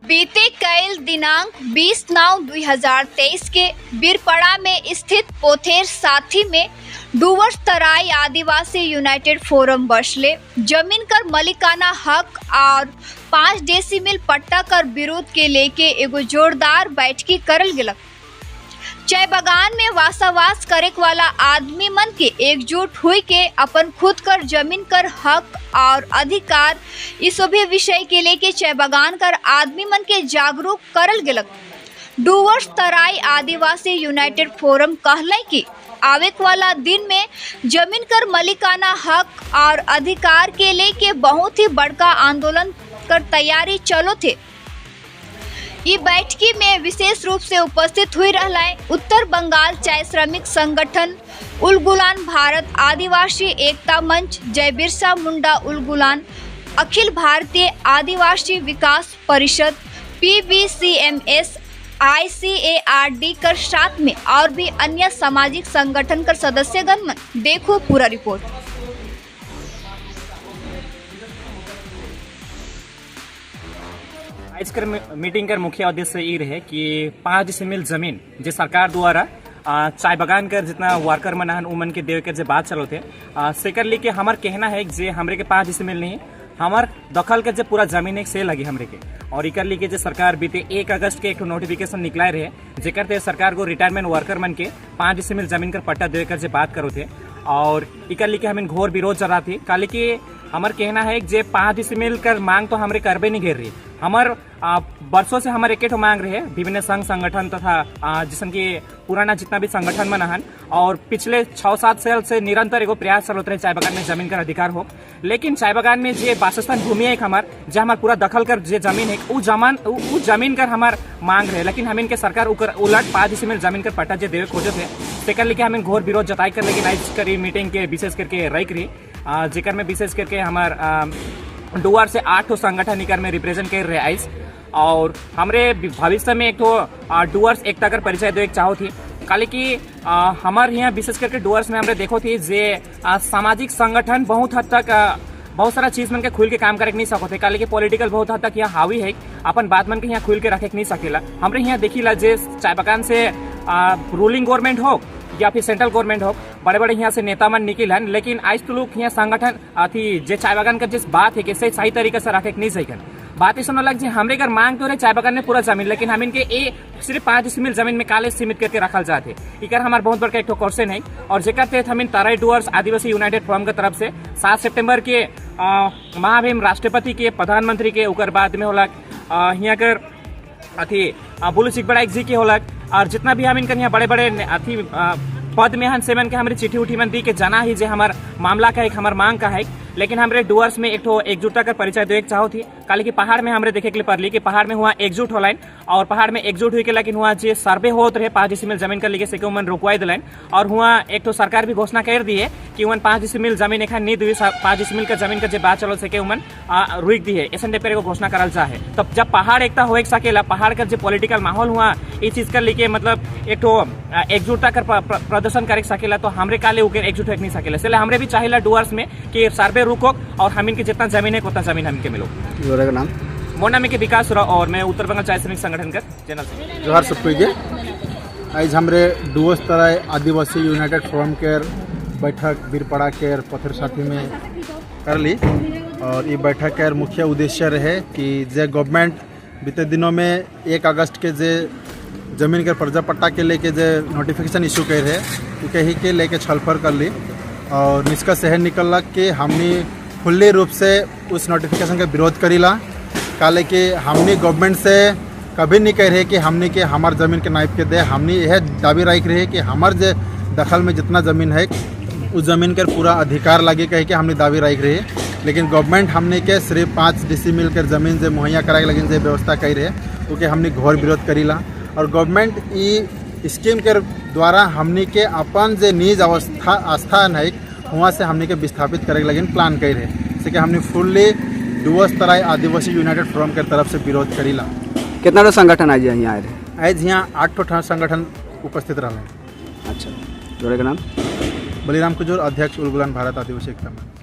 बीते कल दिनांक 20/9/2023 के बीरपाड़ा में स्थित पोथेर साथी में डुवर्स तराई आदिवासी यूनाइटेड फोरम बसले जमीन कर मालिकाना हक और 5 डेसिमिल पट्टा कर विरोध के लेके एगो जोरदार बैठकी करल गेलक। चाय बागान में वासावास करे वाला आदमी मन के एकजुट हुई के अपन खुद कर जमीन कर हक और अधिकार इस सभी विषय के लेके चाय बागान कर आदमी मन के जागरूक करल गेलक। डुवर्स तराई आदिवासी यूनाइटेड फोरम कहले कि आवे वाला दिन में जमीन कर मालिकाना हक और अधिकार के लेके बहुत ही बड़का आंदोलन कर तैयारी चलो थे। ये बैठकी में विशेष रूप से उपस्थित हुई रहलाए उत्तर बंगाल चाय श्रमिक संगठन, उलगुलान भारत आदिवासी एकता मंच, जय बिरसा मुंडा उलगुलान, अखिल भारतीय आदिवासी विकास परिषद, PBCMS, ICARD कर साथ में और भी अन्य सामाजिक संगठन कर सदस्यगण मन। देखो पूरा रिपोर्ट। आज कर मीटिंग कर मुख्य उद्देश्य ये रहे कि 5 डिसमिल जमीन जे सरकार द्वारा चाय बागान कर जितना वर्कर मन हन उमन के देवे के जे बात चलो थे सेकर लेके हमार कहना है जे हमरे के 5 डिसमिल नहीं, हमार दखल के जे पूरा जमीन एक से लगी हमरे के। और इकर लेके जे सरकार बीते 1 अगस्त के एक नोटिफिकेशन निकलाए रहे जेकर ते सरकार को रिटायरमेंट वर्कर मन के 5 डिसमिल जमीन कर पट्टा देवे कर जे बात करो थे। और इकर लेके हमें घोर विरोध जरा थी काले कि हमार कहना है जे 5 डिसमिल कर मांग तो हमरे करबे नहीं घेर रही। हमार बरसों से हमारे एक मांग रहे विभिन्न संघ संगठन तथा जिसन की पुराना जितना भी संगठन मन हन और पिछले 6-7 साल से निरंतर एगो प्रयास चलत रहे चाय बागान में जमीन का अधिकार हो। लेकिन चाय बागान में जे वासस्थान भूमि है हमार जे हमार पूरा दखल कर जे जमीन है उ जमीन कर हमार मांग रहे, लेकिन हम इनके सरकार उलट 5 डिसमिल जमीन कर पट्टा जे देवे खोजे थे तेकर लेके हमें घोर विरोध जताई कर। लेकिन आज करी मीटिंग के विशेष करके रही रही जेकर में विशेष करके हमार डुआर से 8 संगठन इकर में रिप्रेजेंट कर रहे आइस। और हमरे भविष्य में एक तो डुअर्स एकता कर परिचय दो एक चाहो थी काले कि हमार यहाँ विशेष करके डुअर्स में हमरे देखो थी जे सामाजिक संगठन बहुत हद तक बहुत सारा चीज मन के खुल के काम करे नहीं सको थे काले कि पॉलिटिकल बहुत हद तक यहाँ हावी है, अपन बात मन के यहाँ खुल के रखे नहीं सकेला। हमरे यहाँ देखिला जे चाय बागान से रूलिंग गवर्नमेंट हो या फिर सेंट्रल गवर्नमेंट हो, बड़े बड़े यहाँ से नेता मन निकल हन, लेकिन आज तो लोग यहाँ संगठन अथी जे चाय बागान का जिस बात है कि सही तरीके से रखे नहीं सही। बात इस लग जी हमरे कर मांग तो रहे चाय बागान में पूरा जमीन, लेकिन हम इनके ए सिर्फ 5 डिसमिल जमीन में काले सीमित करके रखल जाते इकर हमार बहुत बड़का एक क्वेश्चन है। और जेकर तहत हम तराई डुअर्स आदिवासी यूनाइटेड फोरम के तरफ से 7 सितंबर के महाभीम राष्ट्रपति के प्रधानमंत्री के उकर बाद में होलक यहाँ कर अथी बुलू चिकबड़ा जी के होलक और जितना भी हम इनकर यहाँ बड़े बड़े अथी पद में हन सेवन के हमारे चिट्ठी उठी मन दी के जाना ही जे हमार मामला का एक हमार मांग का है। लेकिन हमरे डुअर्स में एक तो एकजुटता कर परिचय दे चाहो थी काले कि पहाड़ में हमरे देखे के लिए पड़ली कि पहाड़ में हुआ एकजुट होलाइन और पहाड़ में एकजुट हुई के लेकिन हुआ जे सर्वे होत रहे 5 डिसमिल जमीन कर लेके से मन रोकवाई दिलाइन। और हुआ एक तो सरकार भी घोषणा कर दी है कि उन 5 डिसमिल जमीन एखन नहीं दी, 5 डिसमिल का जमीन का जो बात चलो सके उमन रुक दी है ऐसा टाइप घोषणा करल चाहे। तब जब पहाड़ एकता हो सकेला पहाड़ का जो पॉलिटिकल माहौल हुआ इस चीज कर लेके मतलब एक तो एकजुटता कर प्रदर्शन करे सकेला तो हमरे काले उके एकजुट हो नहीं सकेला। इसलिए हमरे भी चाहिए डुअर्स में कि सर्वे रुको और हम इनके जितना जमीन है उतना जमीन हमके मिलो। जोरा का नाम? मोर नाम है विकास और मैं उत्तर बंगाल चाय श्रमिक संगठन का जनरल सेक्रेटरी। जोहार सबको के आज हमरे डुअर्स तराई आदिवासी यूनाइटेड फोरम के बैठक बीरपाड़ा के पत्थर साथी में कर ली। और ये बैठक के मुख्य उद्देश्य रहे कि जे गवर्नमेंट बीते दिनों में 1 अगस्त के जे जमीन के पर्जा पट्टा के लेके जे नोटिफिकेशन इशू कर रहे कही के लेके छलफर कर ली। और निष्कर्ष यह निकल कि हमने खुले रूप से उस नोटिफिकेशन का विरोध करीला काले कि हमने गवर्नमेंट से कभी नहीं कह रहे कि हमने के हमार ज़मीन के नाइप के दे। हमने यह दावी रख रहे कि हमार जे दखल में जितना ज़मीन है उस ज़मीन के पूरा अधिकार लगे कहे कि हमने दावी रख रहे। लेकिन गवर्नमेंट हमने के सिर्फ 5 डिसमिल के ज़मीन से मुहैया कराए लेकिन जो व्यवस्था कर रहे क्योंकि हमने घोर विरोध करीला। और गवर्नमेंट ई स्कीम के द्वारा हमने के अपन जे निज अवस्था आस्थान है वहाँ से हमने के विस्थापित करे लगिन प्लान कर रहे जैसे कि हमने फुल्ली डुअर्स तराई आदिवासी यूनाइटेड फोरम के तरफ से विरोध करीला। कितना संगठन आज यहाँ आए रहे? आज यहाँ 8 संगठन उपस्थित रहे। अच्छा, जोड़े का नाम? बलिराम कुजूर, अध्यक्ष उलगुलान भारत आदिवासी एकता मंच।